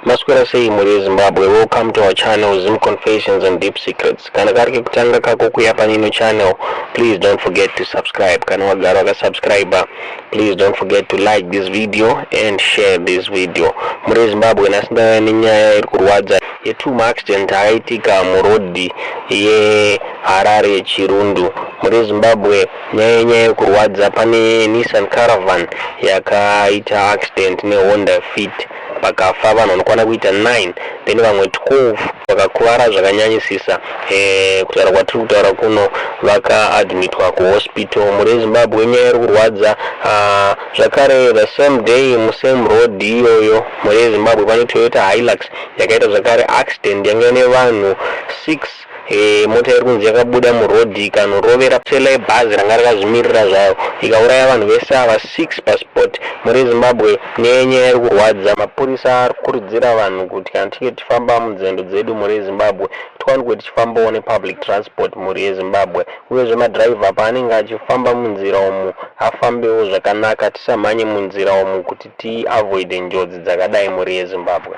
Maswera sei mhuri yeZimbabwe, welcome to our channel, Zim Confessions and Deep Secrets. Kana kari kekutanga kako kuya panino channel, please don't forget to subscribe. Kana wagara wakasubscribe, please don't forget to like this video and share this video. Mhuri yeZimbabwe, nhasi ndauya nenyaya iri kurwadza yetwo accident akaitika murodhi yeHarare Chirundu. Mhuri yeZimbabwe, nyaya yenyaya yekurwadza, pane Nissan Caravan yakaita accident neHonda Fit, vakafa vanhu vanokwana kuita 9, then vamwe 12 vakakuvara zvakanyanyisisa. Kutaura kwatiri kutaura kuno, vakaadmitwa kuhospital. Mhuri yeZimbabwe, nyaya iri kurwadza. Zvakare the same day, musame road iyoyo, mhuri yeZimbabwe, pane Toyota Hilux yakaita zvakare accident yanga ine vanhu 6. Mota iri kunzi yakabuda murodhi, ikanorovera trailer yebhazi ranga rakazvimirira zvayo, ikauraya vanhu vese ava 6 paspot. Mhuri yeZimbabwe, nenyaya iri kurwadza. Mapurisa ari kukurudzira vanhu kuti kana tichinge tichifamba munzendo dzedu, mhuri yeZimbabwe, tiwanikwe tichifambawo nepublic transport, mhuri yeZimbabwe. Uyezve madhiraivha paanenge achifamba munzira umu, afambewo zvakanaka, tisamhanye munzira umu kuti tiavoide njodzi dzakadai, mhuri yeZimbabwe.